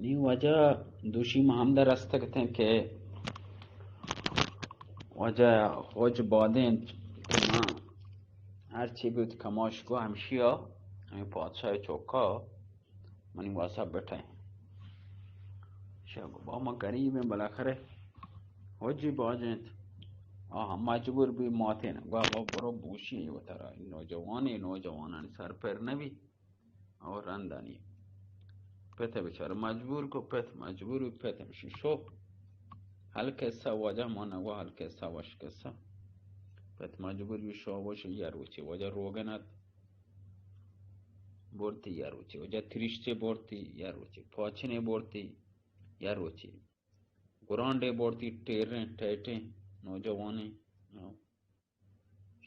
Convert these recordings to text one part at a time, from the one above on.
نی واجہ دوشی ما ہمدا رستگ اتیں کہ واجہ حج بادینت کہ من ہرچی بیت کماش گو ہمشیا، ہمیں پادشاہ چوکا منی واسا بٹھائیں۔ شاہ گو با ما غریب ہیں، بالاخرے حجی باجینت، آ ہم مجبور بی ماتین۔ گو با برو بوشی وترا، نوجوانی نوجوانانی سر پر نبی۔ او رندانی پت بچار مجبور کو، پت مجبور بی، پت ہمشی شو۔ ہل قصہ واجہ ما نگو، ہل قصہ وش قصہ۔ پت مجبور بی شو، وش یا روچی واجہ روگن ات، برتی یا روچی، واجہ تریشتے برتی یا روچی، پاچنے برتی یا روچی، گرانڈے برتی، ٹیریں ٹیٹیں نوجوانیں۔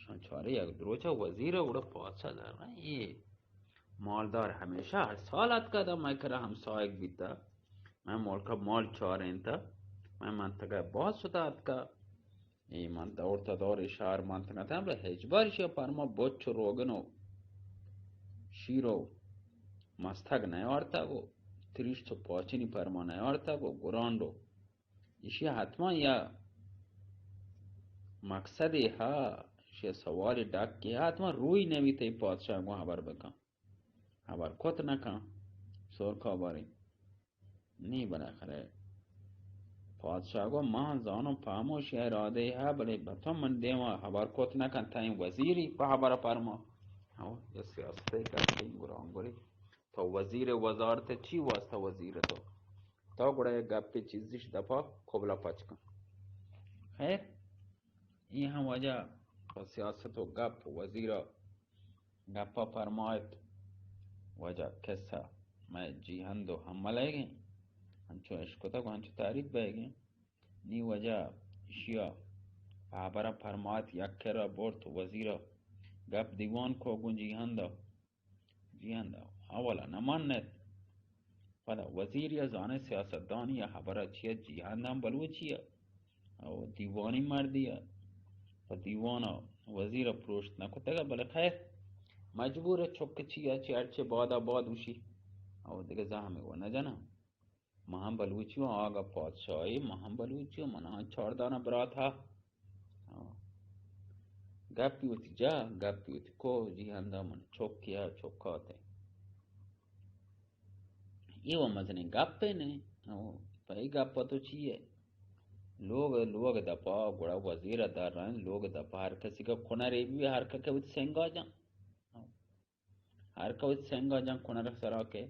شان چارے یک دروچہ وزیر ء گڑا پادشاہ در نہ، اے مالدار ہمیشہ ہر سال اتکا دا مئے کرا ہمساہگ بیتا، مئے ملک ء مال چارینتا، مئے منطقہ ء باز شتا اتکا۔ اے من دور تا دور اشار منطقہ تا، بلے ہچ بار اشیا پرما بچ و روگن و شیر و مستگ نیارتا گو، تریشت و پاچنی پرما نیارتا گو، گرانڈو ایشی حتما یا مقصدے ہا، ایشی سوالے ڈکے ہا، حتما روی نوی تئی پادشاہ گوں حبر بکن۔ حبر کت نکن، سرکا باری نی بنا کرے۔ پادشاہ گو من زانو پاموش ارادے ہا، بلے بتو من دیما حبر کت نکن، تئیں وزیری پہ حبر پرما۔ ہو، یہ سیاستے کرتی گران گری۔ تو وزیر وزارت چی واسطہ وزیر تو؟ تو گڑا یک گپے چیزیش دپا کبلا پچ کن۔ خیر، اے ہم واجہ پہ سیاست و گپ وزیرا گپا پرمائت، واجہ قصہ مئے جیہند و ہم ملائیگیں، ہنچو اشکتگ و ہنچو تعریف بئیگیں۔ نی واجہ اشیا پہ حبرا پرمائت، یک کرا برت وزیرا گپ دیوان کو گوں جیہندا۔ جیہند اولا نہ منت۔ پدا وزیر یا زانیں سیاستدانی یا حبر چیا جیہند ہم بلوچی ء۔ او دیوانی مردی ء۔ پہ دیوان ء وزیر ء پروشت نہ کتگ ء، بلے خیر مجبور ء چک چیا چی ہرچے بادا باد اوشی۔ او دگہ زہمے و نہ جناں۔ من ہم بلوچی اوں، آگا پادشاہی، من ہم بلوچی اوں، من ہم چاردانا برات ہا۔ ہاں۔ گپی وتی جا، گپی وتی کو، جی ہندا من چوکی ہا، چوکاتے۔ یہ وہ مزنیں گپے نے۔ ہاں۔ پہ ای گپ تو چی ہے؟ لوگ، لوگ دپا، گڑا وزیر در رہن، لوگ دپا ہر کسی کا کنرے بھی، ہر کسی وتی سنگا جان۔ ہر کہ وتی سنگا جان کنر سرا کے،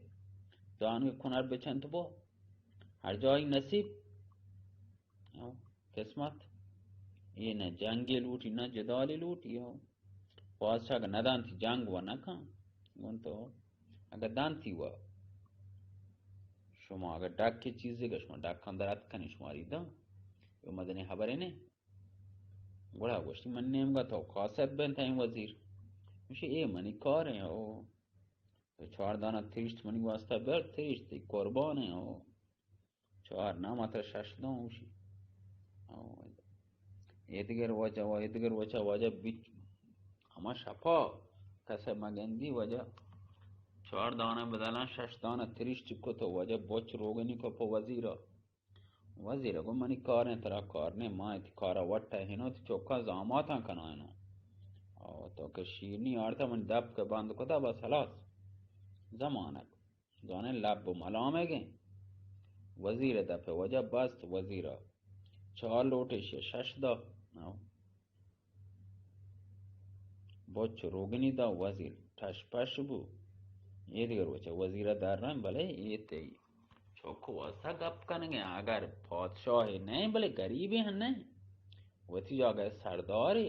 جان کے کنر بچنت بو۔ ہر جائی نصیب، او، قسمت۔ یہ نہ جنگی لوٹی، نہ جدالی لوٹی، او۔ پادشاہ کہ نہ دانتی جنگ و نہ کن۔ گون تو اگر دانتی و شما اگر ڈک کی چیزی کہ شما ڈکان درات کنی شما ری دان۔ یہ مدنی خبرے نے۔ گڑا گوشتی، من نیمگا تو کاسد بین تئیں وزیر۔ گوشی، اے منی کار ہیں او۔ تو چار دانا تریشت منی واسطہ بر، تریشت تئی قربان ہیں او۔ چار نہ ماتر شش دان گوشی۔ او۔ ایدگر وجہ و ایدگر وجہ وجہ بیچ ہما شپا کسے مگندی وجہ چار دانا بدلاں شش دانا تریشت کو تو وجہ بوچ روگنی کو پہ وزیرا۔ وزیر گو منی کار ہیں، ترا کار نہیں، ما اتی کارا وٹا ہنو، تی چوکا زاماتاں کنائنو۔ او تو کہ شیرنی آرتا من دپ کے بند کتا، بس خلاص۔ زمانک زانے لب و ملامے گیں۔ وزیر دپ وجہ بست، وزیر چار لوٹے شے شش دا۔ او۔ بچ روگنی دا وزیر ٹش پش بو۔ اے دگہ روچ وزیر در رہن، بلے اے تئی چوک واسطہ گپ کنگے، اگر پادشاہ نہیں بلے غریبے ہن نہیں، وتی جاگہ سردارے،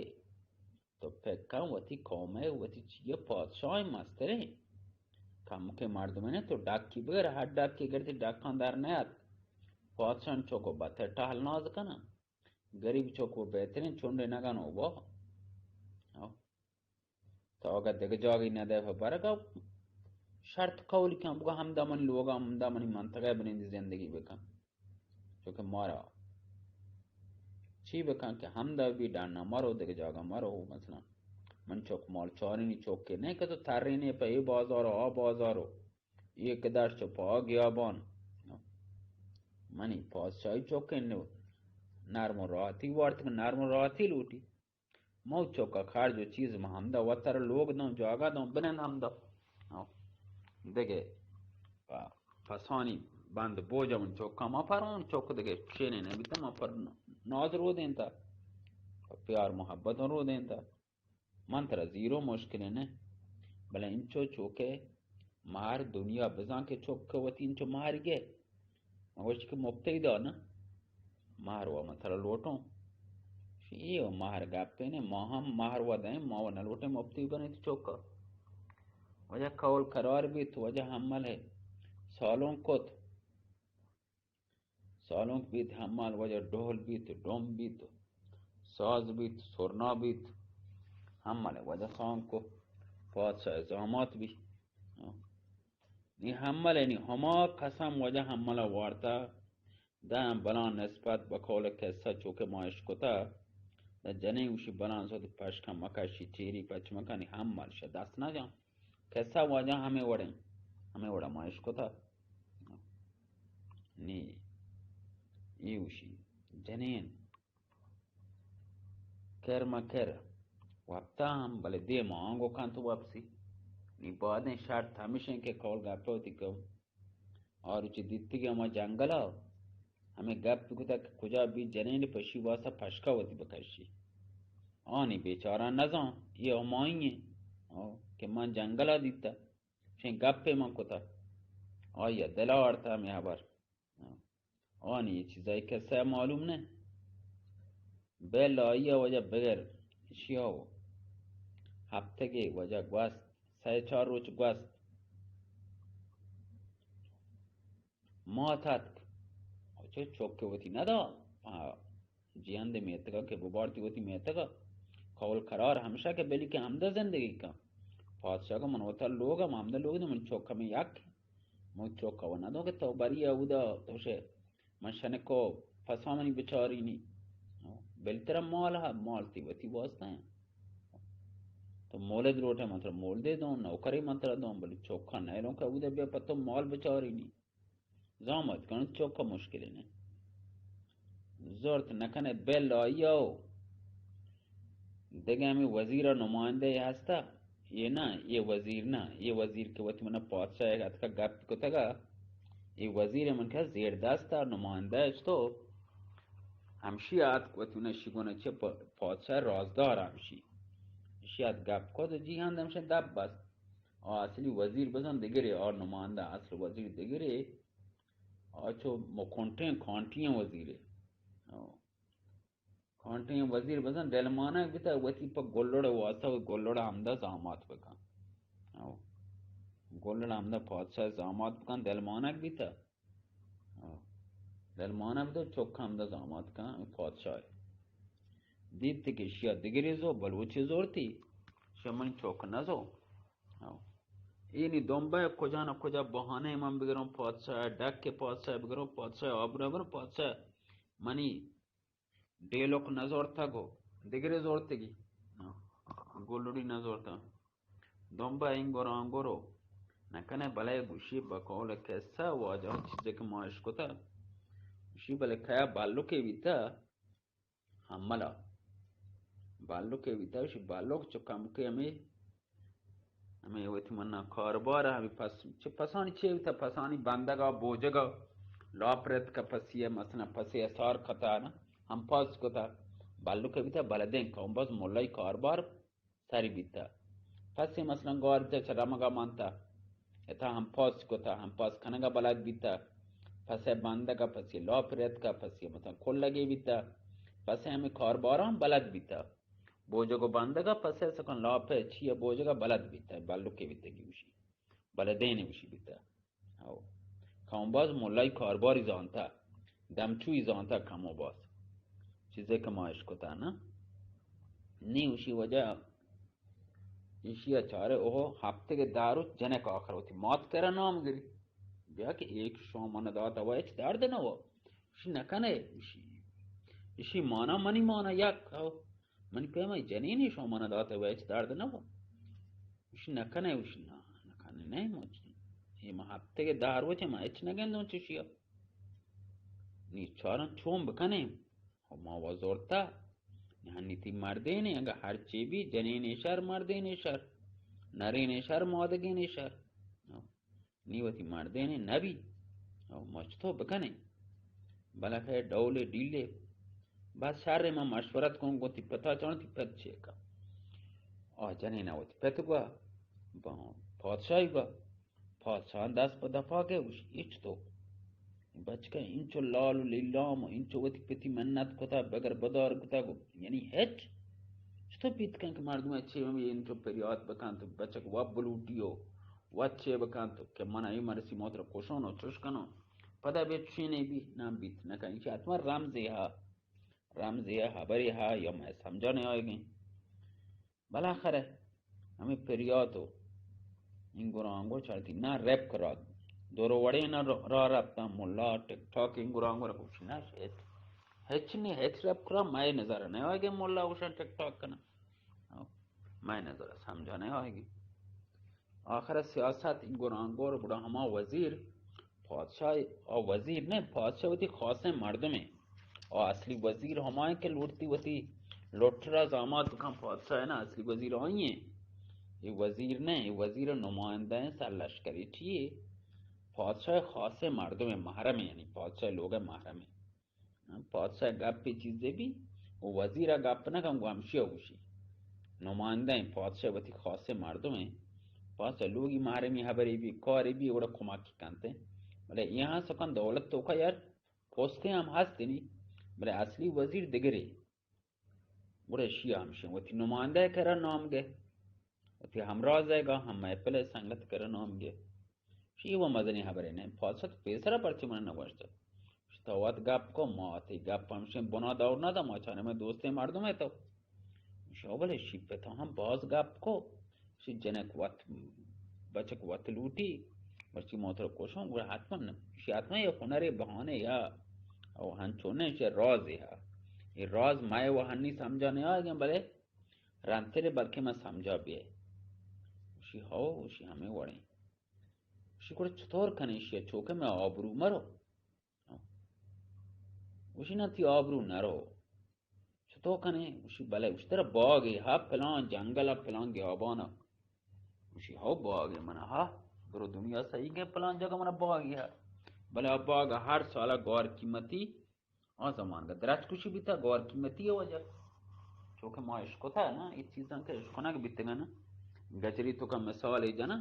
تو پکن وتی قومے، وتی چیئے پادشاہ مسترے۔ کم کے مردمے نے تو ڈاکی بگر، ہر ڈاکی گردی ڈاکان در نیات۔ پادشاہ چوکو بتر ٹہل ناز کنن۔ گریب چک و بہترین چنڈے نگن و با۔ او۔ تو اگہ دگہ جاگی ندے پہ برگا شرط قول کن، بگو ہمدا منی لوگا، ہمدا منی منطقہ بنندی زندگی بکن۔ چونکہ مارا چی بکن کہ ہمدا بھی ڈانا مرو، دگہ جاگا مرو، مثلاً من چک مال چارینی چوکے نہیں کہ تو ترینی پہ اے بازار و آ بازار و اے کداش چو پا گیابان۔ منی پادشاہی چوک انت، نرم و راحتی وارت کہ نرم و راحتی لوٹی۔ مو چوکا خرج و چیز ما ہمدا وتر لوگ دوں، جاگہ دوں، بنند ہمدا۔ ہاں۔ دگہ پ-، پسانی بند بوجہ من چوکا ما پر اون چوک دگہ چینے نبیتا، ما پر ناز رو دینتا، پیار محبت رو دینتا۔ من ترا زیرو مشکل نہ، بلے انچو چوکے مار دنیا بزان کہ چوک وتی انچو مار گئے۔ من گوشت کہ مپتی دا نہ، مہر وا من ترا لوٹوں۔ شی اے و مہر گپے نے، ما ہم مہر وا دیں، ما و نہ لوٹیں مپتی بنے تو چوکا۔ وجہ قول قرار بیت، وجہ حمل ہے۔ سالوں کت، سالونک بیت، حمل وجہ ڈول بیت، ڈوم بیت، ساز بیت، سرنا بیت، حمل وجہ سانکو پادشاہ زامات بی۔ نی حمل نی ہما قسم وجہ حمل وارتا، داں بلان نسبت بقول قصہ چوکہ ما اشکتا، دا جنین گوشی بلان زود پشکم مکشی، چیری پچ مکنی، حمل شہ دست نجان۔ قصہ واجہ ہمے وڑیں، ہمے وڑا ما اشکتا۔ نی، ای گوشی، جنین، کر ما کر، وپتا ہم، بلے دیم آنگو کن تو واپسی۔ نی بادیں شرط ہمیشیں کہ قول گپے وتی کو۔ آ روچی دیتگی ہما جنگلا، ہمے گپ کتا کہ کجا بی جنین پشی واسطہ پشکا وتی بکشی۔ آنی بیچارہ نزان، یہ ہمائی ہیں، او، کہ من جنگلا دیتا، چین گپے من کتا۔ آیا دلا آرتا ہمے حبر۔ آنی یہ چیزای قصہ معلوم نہ۔ بل آیا وجہ بگر، اشیا و ہفتگے وجہ گوست، سہ چار روچ گوست۔ مات اتک۔ چو چوک وتی ندا۔ آ، جیہند میتگا کہ ببارتی وتی میتگا۔ قول قرار ہمشہ کہ بلی کہ ہمدا زندگی کن۔ پادشاہ گو من وتا لوگا، من ہمدا لوگ دے، من چوک ہمیں یک۔ من چوک و ندو کہ تو بری اودا، تو شے من شنکو پسا منی بچارینی۔ بلتر مال ہا، مال تی وتی واسطہ ہیں۔ تو مولد لوٹے من ترا مولدے دوں، نوکری من ترا دوں، بلی چوکا نیلوں کہ اودا بیا پتو مال بچارینی۔ زامت کنت چوکا مشکلے نہ۔ زرت نہ کنے بل آئی او۔ دگہ ہمے وزیر ء نمائندہ ہستا؟ یہ نہ، یہ وزیر نہ، یہ وزیر کہ وتی من پادشاہ اتکا گپ کتگا، یہ وزیر من کہ زیر دست ء نمائندہ اش تو ہمشی آتک وتی من شگون چہ پ-، پادشاہ رازدار ہمشی۔ اشی آت گپ کت جی ہند ہمشہ دپ بست۔ آ اصلی وزیر بزن دگرے، آ نمائندہ اصل وزیر دگرے، آ چو مکنٹیں کانٹیں وزیرے۔ او۔ کانٹیں وزیر بزن دلمانگ بیتا وتی پہ گلڑ واسطہ و گلڑ ہمدا زامات بکن۔ او۔ گلڑ ہمدا پادشاہ زامات بکن دلمانگ بیتا۔ ہاں۔ دلمانگ تو چک ہمدا زامات کن پادشاہ۔ دیت کہ شیا دگری زو، بلوچی زورتی، شیا من چک نزو۔ ہاں۔ اینی دنبا کجا نہ کجا بہانے من بگروں پادشاہ، ڈک کے پادشاہ بگروں پادشاہ، آبرو بگروں پادشاہ۔ منی ڈیلوک نزورتگ و دگرے زورتگی۔ گلڑی نزورتگ۔ دمبا اینگور آنگورو نکنے، بلے گوشی بقول قصہ واجہ چیزے کہ ما اشکتا۔ گوشی بلے کیا بالوکے بیتا حملہ۔ بالوکے بیتا، گوشی بالوک چو کمکے ہمیں ہمے وتی منا کاربار ہمے پس، چہ پسانی چے بیتا؟ پسانی بندگا، بوجگا، لاپ رتکا پسی ء، مثلاً پسی ء سار کتا نا، ہمپاس کتا، بلوکے بیتا، بلدیں قوم باز ملائی کاربار سری بیتا۔ پسی مثلاً گار بیتا چہ رمگا مانتا، اتا ہمپاس کتا، ہمپاس کنگا بلد بیتا، پسی بندگا، پسی لاپ رتکا، پسی مثلاً کلگے بیتا، پسی ہمے کارباراں بلد بیتا۔ بوجگ و بندگ ء پس ء سکن لاپ ء چی ء بوجگ ء بلد بیتہ، بلکے بیتگی گوشی، بلدین گوشی بیتہ۔ او۔ کم باز ملائی کارباری زانتہ، دمچوئی زانتہ کم و باز۔ چیزے کہ ما اشکتہ نہ؟ نی گوشی وجہ ایشی ء چارے اوہ ہفتگ ء دہ روچ جنک آخر وتی مات کرا نام گری۔ بیا کہ ایک شام من داتا و ہچ درد نہ ہوا۔ ایشی نہ کنے، ایشی، ایشی مانا منی مانا یک، او۔ منی پیما جنینی شما منا داتے و ہچ درد نہ ہوا۔ اش نہ کنے، اش نہ، نہ کنے، نہ مچ۔ یہ ما ہفتگ دہ روچ ما ہچ نہ گندوں چشیا۔ نی چارن چون بکنیں؟ خب ما و زورتا، یعنی تی مردینے، اگہ ہر چی بی، جنینے شر، مردینے شر، نرینے شر، مادگینے شر۔ نی وتی مردینے نبی، او ما چطور بکنیں؟ بلے خیر ڈولے ڈیلے۔ بس شر، ما مشورت کن گو تی پتا چون، تی پت چے کا؟ آ جنینا وتی پت گوا، با پادشاہی گوا۔ پادشاہ دست پہ دپا گئے، گوشی، اے چطور؟ بچکہ انچو لال و لیلام و انچو وتی پتی منت کتا، بگر بدار کتا، گو، یعنی ہچ؟ چطور بیت کن کہ مردم چی ہم انچو پریات بکن تو بچک وت بلوٹی و وت چی بکن تو کہ من ای مرسی موتر کشون و چش کنو، پدا بے چشینے بی؟ نہ بیت نہ کن، انچی حتما رمزے ہا، رمزے ہا، حبرے ہا، یا میں سمجھا نہ آئے گئے۔ بالاخرہ ہمے پریات و انگور آنگور چارتی، نہ رپ کرا، دور وڑے نہ را-، را رپتاں، ملا ٹک ٹاک انگور آنگور گوش نہ شیت۔ ہچ نی، ہچ رپ کرا، مئے نظر نہ آئے گے، ملا گوشن ٹک ٹاک کنا۔ او، مئے نظر سمجھا نہ آئے گی۔ آخر سیاست انگور آنگور گڑا ہما وزیر پادشاہ، آ وزیر نہ، پادشاہ وتی خاصیں مردمے۔ آ اصلی وزیر ہمائیں کہ لوٹتی وتی لٹرا زامات بکن پادشاہ نا، اصلی وزیر آئی ہیں۔ یہ وزیر نہ، یہ وزیر نمائندہ ہیں، سر لشکری چیے۔ پادشاہ خاصیں مردمے، محرمے، یعنی پادشاہ لوگ محرمے۔ پادشاہ گپے چیزے بی، و وزیر گپ نہ کن، گو ہمشی گوشی۔ نمائندہ ہیں، پادشاہ وتی خاصیں مردم ہیں۔ پادشاہ لوگی محرمی حبرے بی، کارے بی، وڑا کمکی کنتے۔ بلے یہاں سکن دولت توکا یار پوستے ہم ہست نی، بلے اصلی وزیر دگرے۔ گڑا اشی ہمشیں وتی نمائندہ کرا نام گے، وتی ہمراز ہے گا ہم محفل سنگت کرا نام گے۔ شی و مزنی حبرے نہ، پادشاہ تو پیسرا پرچے من نگوشت؟ تو وت گپ کو، ما تی گپ ہمشیں بنا دور نہ دا، ما چانے میں دوستیں مردم ہے تو۔ شو بلے شی پہ تو ہم باز گپ کو، شی جنک وت، بچک وت لوٹی، مرچی موتر کوشوں، گڑا حتماً، شی حتماً یہ ہنرے بہانے یا، او ہنچو نہ، شی راز ہے۔ یہ راز مائے و ہنی سمجھا نہ آئے گا، بلے رنترے بلکہ میں سمجھا بیے۔ شی ہو، شی ہمیں وڑیں۔ شی گڑا چطور کنے، شی چوکہ میں آبرو مرو۔ گوشی، نہ، تی آبرو نرو۔ چطور کنے؟ گوشی، بلے۔ گوشی، ترا باگے ہا، پلان جنگل ء، پلان گیابان ء۔ گوشی، ہو، باگے من ہا، برو دنیا سہی گئے، پلان جگہ من باگے ہا۔ بلے آ باگ ہر سال گوار قیمتی، آ زمانگا درچ کشی بیتا، گوار قیمتی وجہ۔ چونکہ ما اشکتا نا، یہ چیزاں کہ اشکنگ بیتگا نا، گجری تو کا مثال جنا،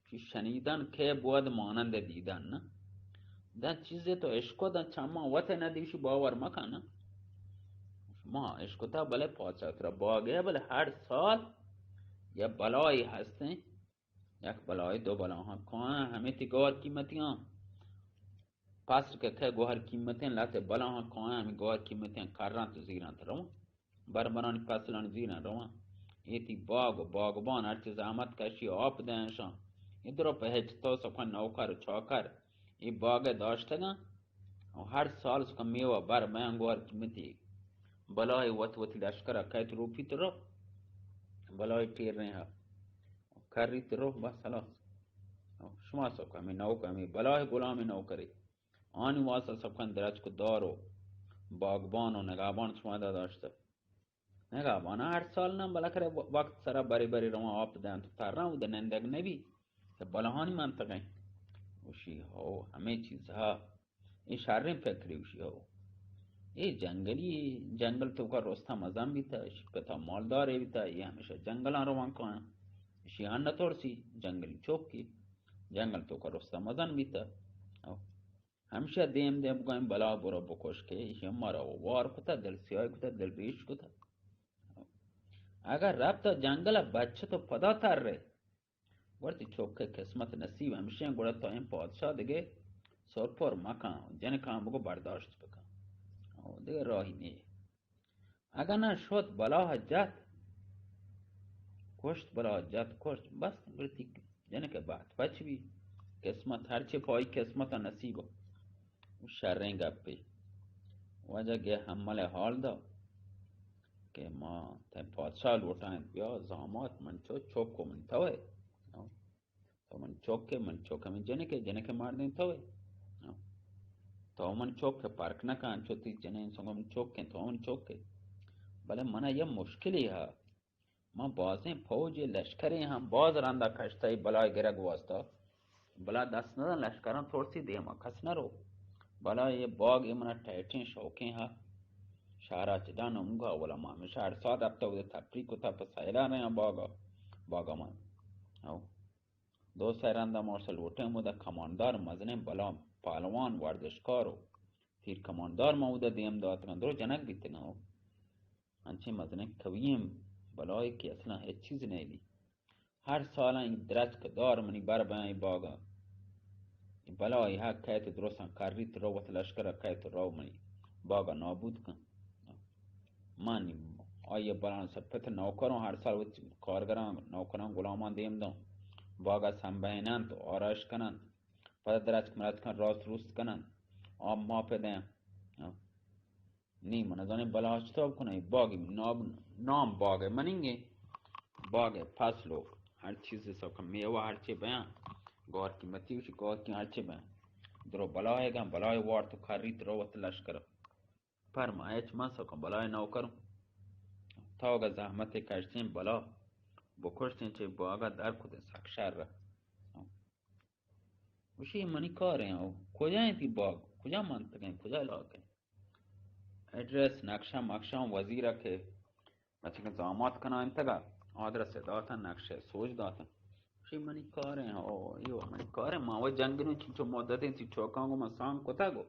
چی شنیدن کہ بود مانند دیدن، نہ؟ داں چیزے تو اشکو، داں چماں وت نہ دیوشی، باور مکن، نہ؟ ما اشکتا، بلے پادشاہ ترا باگے، بلے ہر سال یا بلائی ہستیں، یک بلائی، دو بلاہاں کاں ہمیں تی گوار قیمتیاں۔ پس کہ کئے گوہر قیمتیں، لہتے بلاہاں کاں ہمیں گوہر قیمتیں، کراں تو زیراں تو رواں۔ بربرانی فصلانی زیراں رواں۔ اے تی باغ و باغبان ہرچی زحمت کشی، آپ دئیں اشاں۔ اے درو پہ ہچ تو سکن نوکر و چاکر اے باغ داشتگاں۔ و ہر سال سکن میوہ بر بیاں گوہر قیمتی۔ بلائے وت وتی لشکر کئیت روپی تو رو۔ بلائے ٹیر رہا۔ کری تو رو بس خلاص۔ شما سکن ہمیں نوکر، ہمیں بلائے غلام نوکری۔ آنی واسطہ سکن درچک و دار و باغبان و نگہبان شما دا داشتہ۔ نگہبان ہر سال نہ، بلے کرے وقت سرا بری بری رواں آپ دنت و تراں، اود نندگ نبی کہ بلاہانی منطقہ ہیں۔ گوشی، ہو، ہمیں چیز ہا، اے شریں فکری۔ گوشی، ہو، اے جنگلی، جنگل توکا رستہ مزن بیتا، اشی پتا مالدارے بیتا، اے ہمیشہ جنگلاں روان کاں۔ اشی ہن نترسی، جنگلی چوکی، جنگل توکا رستہ مزن بیتا۔ ہو۔ ہمشہ دیم دیم گوئیں بلا برو بکش کہ ایشی مارا وار کتا، دل سیاہ کتا، دل ریش کتا۔ اگر رب تو جنگل بچ تو پدا تر رے، ورتی چوکے قسمت نصیب ہمشہ گڑا تو این پادشاہ دگے سر پر مکان، جنکان بگو برداشت بکن۔ او دگہ راہی نیہ۔ اگاں نہ شت بلاہ جت، کشت بلاہ جت، کشت، بس، گڑتی جنک بحت پچ بی۔ قسمت ہرچے پائی قسمت نصیب۔ شریں گپے۔ واجہ گے حمل حال دا کہ ما تئ پادشاہ لوٹائیں، بیا زامات من چو چوک و من توئے۔ تو من چوکے، من چوک ہمیں جنکے، جنکے مردیں توئے۔ ہاں۔ تو من چوک ءَ پرک نہ کن، چو تی جنین سنگم چوک ءَ، تو من چوک ءَ۔ بلے من ءَ یه مشکلے ها۔ من بازیں فوج ءُ لشکرے ہم باز رندا کشتہ، اے بلائے گرگ واسطہ۔ بلا دست نہ دن، لشکراں ترسی دیما کس نہ رو۔ بلا اے باگ اے من ءَ ٹیٹیں شوقیں ها۔ شہرا چدا نمگا، اولا ما ہمیشہ ہر سال رپتہ، اودے تفریح کتا، پہ سیلان رہاں باگا، باگا من۔ او۔ دو سئے رندا مارسا لوٹیں، اودا کماندار مزنیں بلا پہلوان ورزشکار و تیر کماندار ما اودا دیم داتگاں، درو جنگ بیتگاں و انچیں مزنیں قوی ایں بلائے کہ اصلاً ہچ چیز نیلی۔ ہر سالاں اے درچک دار منی بر بیاں اے باگا۔ اے بلائے ہا کئیت درستاں کریت رو وت لشکرا کئیت رو منی باگا نابود کن۔ من آئی ءَ بلاں سپت نوکراں، ہر سال وت کارگراں، نوکراں، غلامان دیم داں، باگا سمبہیننت و آرائش کننت، پدا درچک مرچکاں راست روست کننت، آب ماپ دیاں۔ نی من زانیں بلا چطور کناں، اے باگ نام، نام باگ منیگیں، باگ فصل و ہر چیز سوکا میوہ ہرچی بیاں، گار قیمتی وشی گار کی ہرچی بیاں۔ درو بلائے گاں، بلائے وارت و کریت رو وت لشکر۔ پر ما ہچ من سکاں بلائے نوکروں۔ تو اگہ زحمت کشتیں بلا بکشتیں چہ باگا در کتیں سک شر۔ گوشی منی کاریں او کجا انت ای باگ؟ کجا منطقہ انت؟ کجا علاقہ انت؟ ایڈریس نقشہ مقشہ وزیرا کہ بچکہ زامات کنائینتگا، آدرس داتن، نقشہ سوج داتن۔ گوشی منی کاریں، او، ایو منی کاریں، ما و جنگلوں چنچو مدتیں سی چوکاں گو من سانگ کتگ و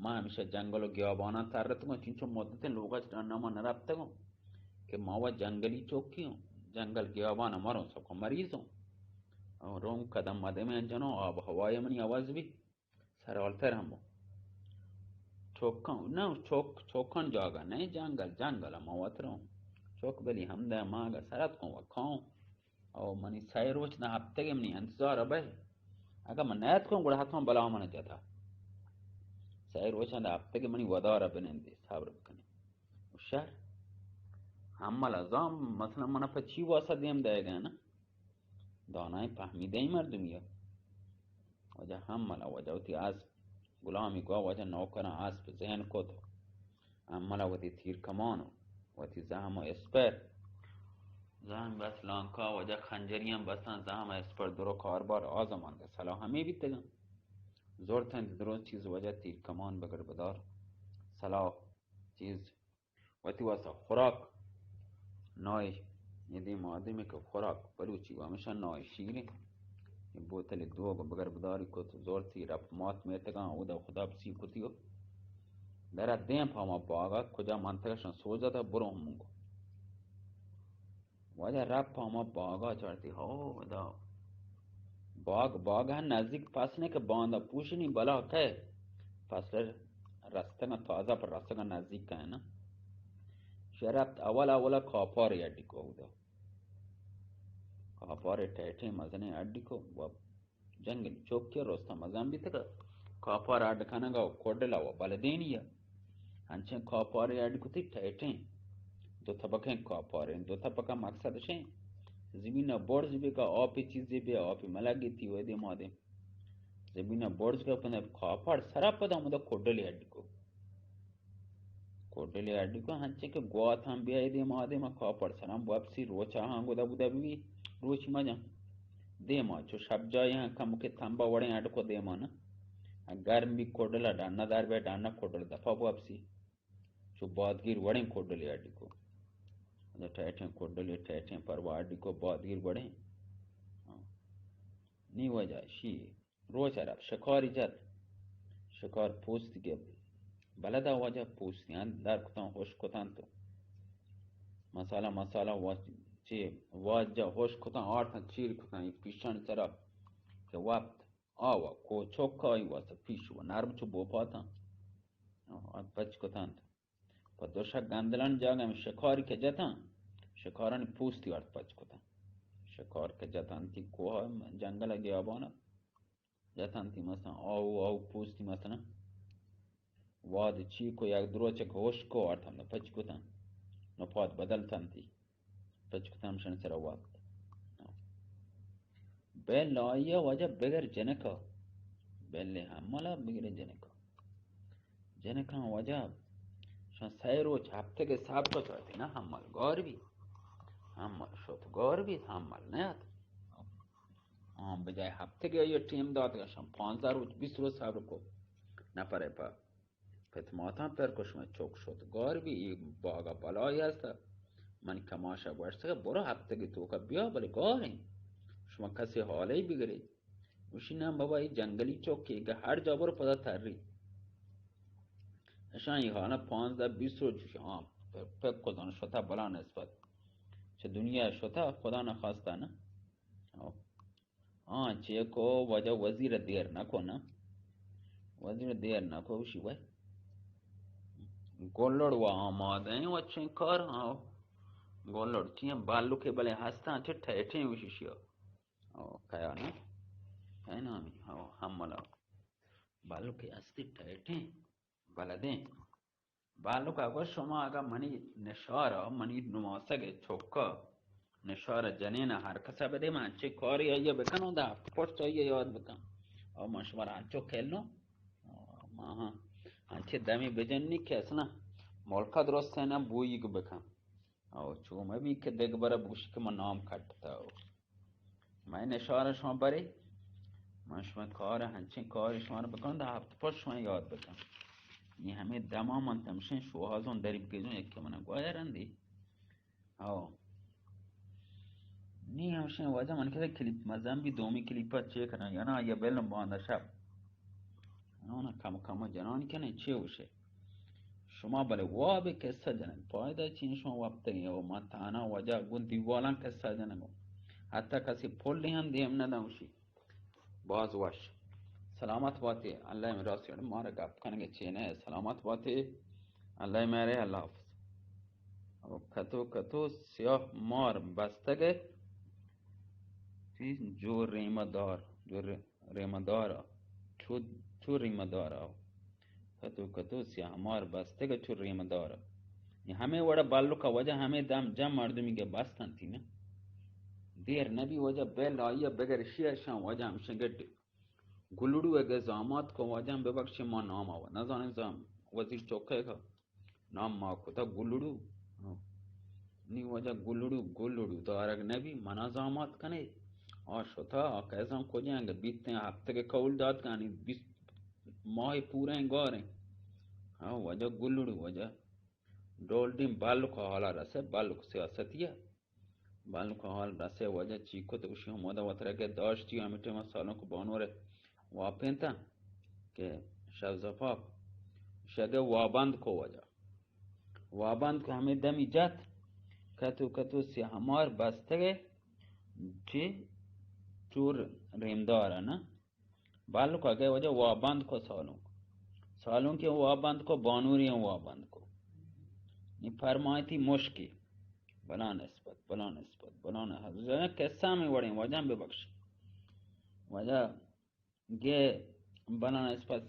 ما ہمیشہ جنگل و گیاباناں ترتگوں، چنچو مدتیں لوگا چہ ڈنا ما نرپتگوں کہ ما و جنگلی چوکی اوں، جنگل گیابان مروں سکو مریضوں۔ او روم قدم مدمیں جنوں، آب ہوای منی عوض بی۔ سرحالتر ہم بو۔ چوکاں، نہ، چوک، چوکاں جاگہ نہ، جنگل، جنگل ہم وت رو۔ چوک بلی ہم دے ما اگہ سرت کن و کھاؤں۔ او منی سئے روچ نہ ہفتگے منی انتظار بہ۔ اگہ من نیت کن گڑا حتما بلا من جتا۔ سئے روچاں دے ہفتگے منی ودار بنندے، صبر بکنی۔ شر۔ ہم ملا زام، مثلاً من پہ چی واسطہ دیم دے گئے نا؟ دانائیں پہمیدیں مردمی ء۔ واجہ ہم ملا واجہ وتی اسپ غلامی گوا واجہ نوکراں اسپ ذہن کت۔ ہم ملا وتی تیر کمان و وتی زہم و اسپر، زہم بس لانکا واجہ خنجریاں بستاں زہم اسپر درو کاربار آ زمانگا سلاح ہمے بیتگاں۔ زورتنت درو چیز واجہ تیر کمان بگر بدار سلاح چیز وتی واسطہ خوراک نائے، اے دیم آدمی کہ خوراک بلوچی و ہمیشہ نائے شیریں۔ اے بوتل دوگ بگر بداری کت، زورتی رپ مات میتگاں، اودا خدا بسی کتی و درا دیم پہ ہما باگا کجا منطقہ شان سوج داتا برو ہمونگو۔ واجہ رپ ہما باگا چارتی، ہو ادا باگ، باگ ہم نزدیک پس نے کہ باندا پوشنی بلا کئے پس رستگاں تازہ پر رستگاں نزدیک کئے نا۔ شہ رپت اول اولا کاپار اڈی کو اودا۔ کاپار ٹیٹیں مزنیں اڈی کو و جنگلی چوکی رستہ مزن بیتگ۔ کاپار اڈ کنگا و کڈلا و بلدینی ء۔ انچیں کاپارے اڈ کتی ٹیٹیں۔ دو طبقیں کاپاریں، دو طبقہ مقصد شیں۔ زمین ء برز بی کہ آپی چیزے بی، آپی ملگی تی و دیم آدم۔ زمین ء برز کا پندا کاپار سرا پدا ہمدا کڈلے اڈ کو۔ کوڈلے اڈی کو ہنچیں کہ گوات ہم بیائے دیما، دیما کاپڑ سرم واپسی روچا ہاں گدا بودا بی روچ مجاں۔ دیما چو شب جائے ہاں کم کے تمبا وڑیں اڈ کو دیما نا۔ گرم بی کوڈلا ڈانا دار بے ڈانا کوڈل دفا واپسی۔ چو بادگیر وڑیں کوڈلے اڈی کو۔ ٹیٹیں کوڈلے ٹیٹیں پروا اڈی کو بادگیر وڑیں۔ ہاں۔ نی وجہ شی۔ روچ ء رپت شکاری جت۔ شکار پوست گپت۔ بلدا واجہ پوستیان در کتاں، ہشک کتاں تو مسالہ، مسالہ وا-، چی واجہ ہشک کتاں، آرتاں چیر کتاں، اے پیشانی سرا کہ وپت آوا کوچک آئی واسطہ پیش و نرم چو بوپاتاں۔ آ، پچ کتاں۔ پہ دوشہ گندلانی جاگہ ہمے شکاری کہ جتاں، شکارانی پوستی آرت پچ کتاں۔ شکار کہ جتاں تی کوہ جنگل گیابان جتاں تی مثلاً آو، آو پوستی مثلاً واد چی کو یک دروچک ہشک کو آرت ہم پچ کتاں۔ نو پاد بدل تاں تی۔ پچ کتم شن سرا وقت۔ بل آیا واجہ بگر جنکا۔ بل ہملا بگر جنکا۔ جنکاں واجہ، شان سئے روچ ہپتگے صبر کت، وتی نہ ہمل گار بی، ہمل شت گار بی، ہمل نیات۔ آں بجائے ہپتگے آئی ٹیم دات، شان پانزدہ روچ، بیست روچ صبر کو۔ نفرے پہ پت ماتاں پر کو، شما چک شت گار بی، ای باغا بلائی ہست۔ من کماشا گوشتگ، برو ہپتگے توکا بیا، بلے گاریں، شما کسی حالے بگرے۔ گوشی، نہ بابا، اے جنگلی چکے کہ ہر جا برو پدا تری۔ اشاں اے حالا پانزدہ بیست روچ، آں، پک، پک کتن شتا بلا نسبت چہ دنیا شتا، خدا نخواستہ نہ۔ او۔ آں، چے کو واجہ وزیر دیر نہ کو نا۔ وزیر دیر نہ کو، گوشی وے گلڑ و آمادہ ہیں و چین کار، ہاں۔ گلڑ چین بالو کے بلے ہستاں چہ ٹیٹیں وشی شیا۔ او، کیا نا؟ کیا نامی؟ او، ہملا۔ بالکے ہستی ٹیٹیں، بلدیں۔ بالک ءَ گوشت، شما اگاں منی نشار ءَ، منی نماسگ ءِ چک ءَ نشار ءَ جنین ءَ ہر کس ءَ بدے، من انچیں کارے آئی ءَ بکنوں، داں ہپت پشت آئی ءَ یاد بکن۔ او من شمارا انچو کلوں، ما ہاں انچیں دمے بجنی کہ اصلاً ملک ءَ درست نہ بوئیگ بکن۔ او چو مہ بی کہ دگہ برا بگوشی کہ من نام کٹتا۔ او مئے نشار شما برے، من شما کار، ہنچیں کار شما رو بکنوں، داں ہپت پشت شما یاد بکن۔ نی ہمے دما من تمشیں شوہازوں دری بگیجوں، یکے من گوایا رندی۔ او نی ہمشیں واجہ من کہتے کلیپ مزن بی، دومی کلیپ چے کناں یا نا، یا بلن باندا شپ۔ آنا کم کم جنان کنے چے وشے۔ شما بلے واب قصہ جنگ، پائدہ چین شما وپتگیں، او ما تانا وجہ گوں دیوالاں قصہ جنگوں۔ حتی کسی پل ہم دیم نہ داں وشی۔ باز وش۔ سلامت باتے، اللہ میراث مارا گپ کنگے چینے، سلامت باتے، اللہ میرے، اللہ حافظ۔ او کتو کتو سیاہ مار بستگے، چی جو ریمہ دار، جو ری-، ریمہ دار ءَ، چو، چو ریمہ دار ءَ۔ کتو کتو سیاہ مار بستگ چو ریمہ دار ءَ۔ اے ہمے وڑ ءَ بلک ءَ وجہ ہمے دم جم مردمی گے بست انتی نہ۔ دیر نبی وجہ بل آئی ءَ بگر شی اشاں وجہ ہمشہ گڈ گلڑو ءَ گے زامات کو، واجہ ببخشے ما نام آوا نزانیں، زام وزیر چوکے کا نام ما کتا گلڑو۔ ہاں۔ نی واجہ گلڑو، گلڑو دارگ نبی، منا زامات کنے۔ آ شتا، آ کیساں کجیں گے بیتیں، ہفتگے قول دات کانی، بیست ماہ پوریں گاریں۔ ہاں، واجہ گلڑو، واجہ ڈولڈیں بالک حالا رسے، بالک سیاستی ہے۔ بالک حال رسے واجہ چی کت، گوشی ہمودا وترگے داشتی، ہمے ٹیما سالونک بانور واپینتا کہ شب زپاپ شگے وابند کو واجہ۔ وابند کو ہمے دمی جت، کتو کتو سیاہ مار بستگے چی چور ریمدار نا۔ بالک ءَ گئے واجہ وابند کو سالونک۔ سالونک ءَ وابند کو، بانوری ءَ وابند کو۔ نی پرمائتی مشکی۔ بلا نسبت، بلا نسبت، بلا نسبت۔ قصہ ہمے وڑیں، واجہ ببخش۔ واجہ گئے بلا نسبت،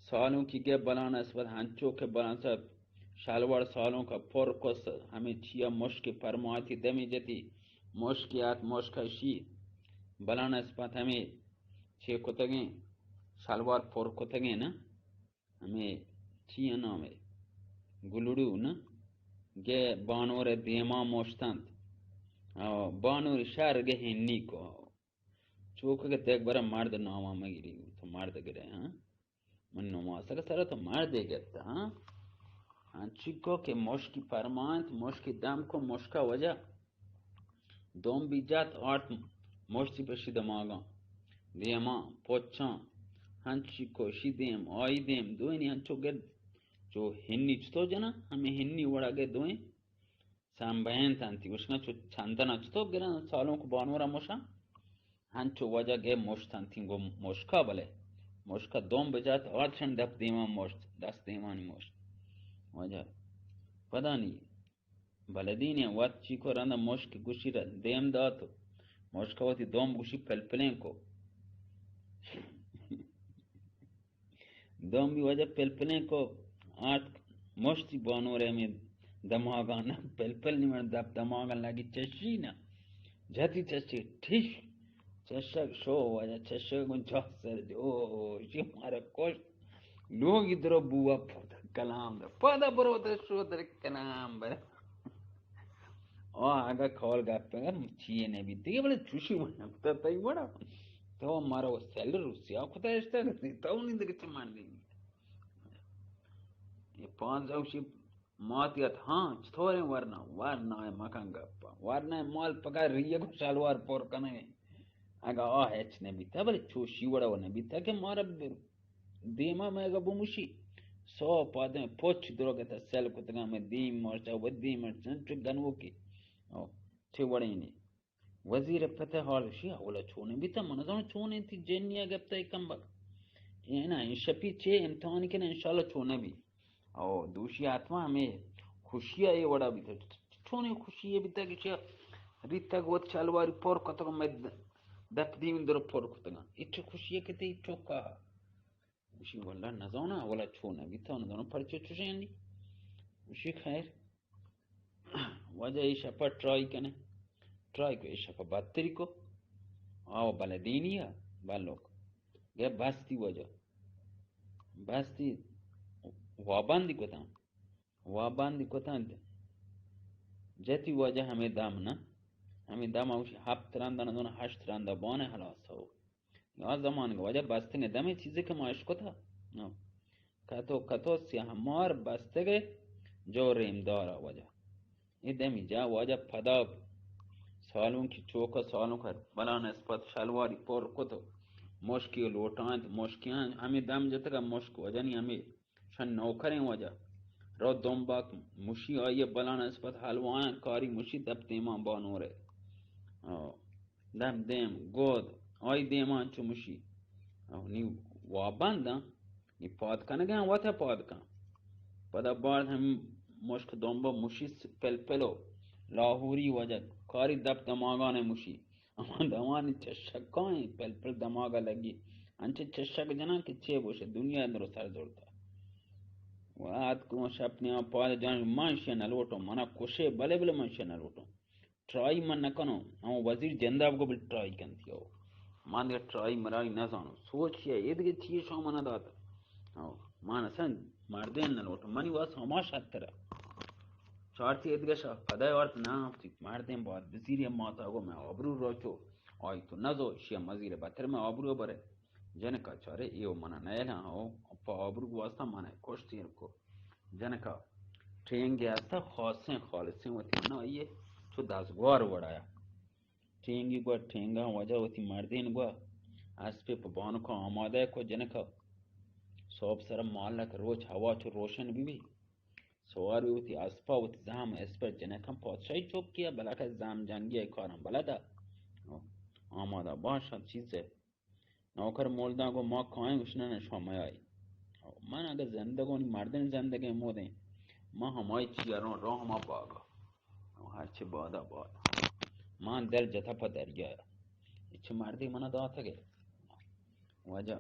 سالونکی گئے بلا نسبت، ہنچو کہ بلا نسبت شلوار سالونک ءَ پر کس، ہمے چیا مشکی پرمائتی دمی جتی، مشکی آت، مشک اشی بلا نسبت ہمے چے کتگیں، شلوار پر کتگیں نا، ہمے چی نامے، گلڑو نا، گے بانور دیما مشتنت۔ آ، بانور شر گے ہنی کو۔ چوک کہ دگ برا مرد ناما مگیری، تو مرد گرے، ہاں؟ من نماسگ سر تو مردے گپت، ہاں؟ انچی کو کہ مشکی پرمانت، مشکی دم کو، مشکا وجہ دوم بی جات آرت، مشتی پشی دماغاں، دیما، پوچاں، ہنچی کو شی دیم، آئی دیم، دوئینی ہنچو گرد، چو ہنی چتو جنا، ہمیں ہنی وڑا گئے دوئیں، سمبہینت انتی، گوشگاں چو چندن ءَ چتو گران سالونک بانور ءَ مشاں، ہنچو واجہ گئے مشت انتی گوں مشکا، بلے مشکا دوم بجات آرت شن دپ دیما مشت، دست دیمانی مشت۔ واجہ پدا نی بلدی نی وت چی کو رندا مشک گوشی را دیم دات و مشکا وتی دوم گوشی پلپلیں کو۔ دومی واجہ پلپلیں کو آتک مشتی بانور ءِ ہمے دماغاں، پلپل نی من دپ دماغاں لگی چشی نا، جتی چشی ٹھیش، چشگ شو واجہ چشگ گوں چاہ سر جو، او، شی مارا کشت۔ لوگی درو بوا پد کلام در، پدا برو در شو در کلام بر. آ اگا کال گپ چیئے نبی دیگه، بلے چوشی ونگتا تئی وڑا. تو مارا و سیل روسیا کتا اشتا گتی، تو نی دیگه چه مردی. یہ پانزدہ وشی ماتی ات، ہاں، چطوریں ورنا؟ ورنا مکن گپا. ورنا مال پکا ریگ و شلوار پر کنگے. اگا آ ہچ نبیتا، بلے چوشی وڑا و نبیتا کہ مارا ب-، دیما مئے گا بموشی. سو پادیں پچ درو گتا سیل کتگا، مئے دیم مرچا و دیم مرچا چو گنوکی. او، چه وڑینی؟ وزیر فتح حال شی اولا چون بیتا، من زانو چون انتی جنیا گپتا کمبک. اینا این شپی چه امتحانی کنه، انشاءاللہ چون نبی. او دوشی حتما ہمیں خوشی ء اے وڑا بیتگ. چونیں خوشی ء بیتگ کہ چہ ریتگ وت چلواری پر کتگ، مئے دپ دیم در پر کتگ. اچ خوشی ء کتے چوکا. گوشی واللہ نزاناں، اولا چون بیتا، نزاناں پرچے چوشیں نی. گوشی خیر، واجہ اے شپا ٹرائی کنے. ٹرائی کو، اے شپا بدتری کو. آو بلدینی ء بلوک. گئے بستی واجہ. بستی وابندی کتاں. وابندی کتاں. جتی واجہ ہمیں دم نہ. ہمیں دم اوشی ہپت رند نہ دون ہشت رند بانے ہلاس ہو. یا زمان واجہ بستگیں دمے چیزے کہ ما اشکتا. نہ. کتو کتو سیاہ مار بستگے جو ریمدار واجہ. اے دمی جا واجہ پدا سالونکی چوک ء سالونک ء بلا نسبت شلواری پر کت و مشکی لوٹائینت، مشکیاں ہمے دم جتگ ء مشک واجہ نی ہمے شن نوکریں واجہ. رو دمباک مشی آئی ء بلا نسبت حلوایاں کاری مشی دپ دیما بانورے. آ، دپ دیم گود آئی دیما چو مشی. آ، نی وابنداں. نی پاد کنگے آں، وت ء پاد کن. پدا بارت ہم مشک دمب مشی س-، پلپل و لاہوری واجہ کاری دپ دماگان مشی. ہما دمانی چشکائیں پلپل دماغ لگی. انچے چشک جناں کہ چے بوشے دنیا درو سر زورتا. و آتکو شپ نیاں پاد جان من شے نہ لوٹوں، منا کشے بلے بلے من شے نہ لوٹوں. ٹرائی من نہ کنوں، ہمو وزیر جندا بگو بل ٹرائی کنتی ہو. من دگہ ٹرائی مرائی نہ زانوں. سوچ کیا، اے دگہ چیئے شو منا دات. ہو، من اصلاً مردین نہ لوٹوں، منی واس ہما شترا. چارتی اے دگہ شا پدا آرت نہ ہفتی مردین باد بزیری ماتا گو میں آبرو روچو. آئی تو نزو، شیا مزیر بتر میں آبرو برے. جنکا چارے ایو منا نیلا ہو، پا آبرو واسطہ منا کشتی کو. جنکا ٹینگے ہستا خاصیں خالصیں وتی منا آئیے چو دزگوار وڑایا. ٹینگی گوا ٹینگا واجہ وتی مردین گوا اسپے پہ بانکا آمادہ کو جنکا. صوب سر مالک روچ ہوا چو روشن بی بی. سوار بی وتی اسپا وتی زہم اسپر جنکا پادشاہی چوک کیا بلکہ زہم جنگی ای کارم بلدا. آمادہ باش ہم چیز ہے. نوکر مولداں گو ما کائیں گوشنن شما میائی. من اگہ زندگانی مردین زندگیں مودیں، ما ہمائی چیئروں رو ہما باگا. ہرچی بادا باد. من دل جتا پہ دریا. اچ مردی منا داتگے. واجہ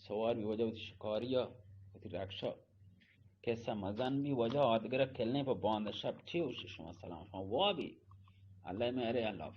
سوار بی واجہ وتی شکاریا، وتی رکشا. کسہ مزن بی واجہ آدگرہ کلنے پہ باند شپ چی ہوشی شما سلام شما وابی. اللہ مہرے اللہ.